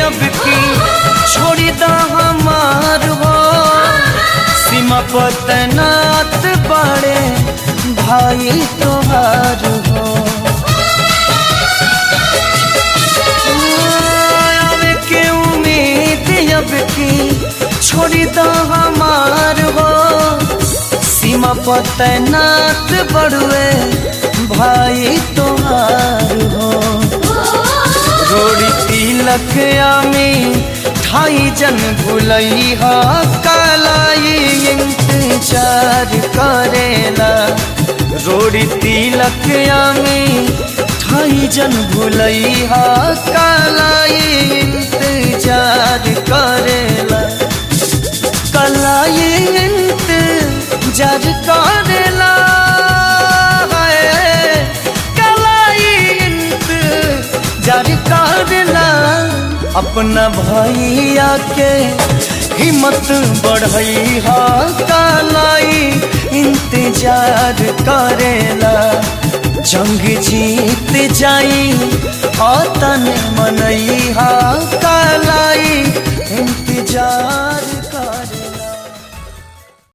अब की छोड़ी दा हमार हो। सीमा पतनात बड़े भाई तोहार हो। आवे के उम्मीद अब की छोड़ी दा हमार हो। सीमा पतनात बड़ुए भाई तोहार हो। रोड़ी तिलक आमी ठाई जन भुलई हा कालाई इंतजार करेला। रोड़ी तिलक आमी ठाई जन भुलई हा कालाई इंतजार करेला। कलाई इंतजार करेला, कलाई इंतजार करेला। अपना भैया के हिम्मत बढ़ई हा कालाई इंतजार करेला। जंग जीत जाई आतन मनई हा कालाई।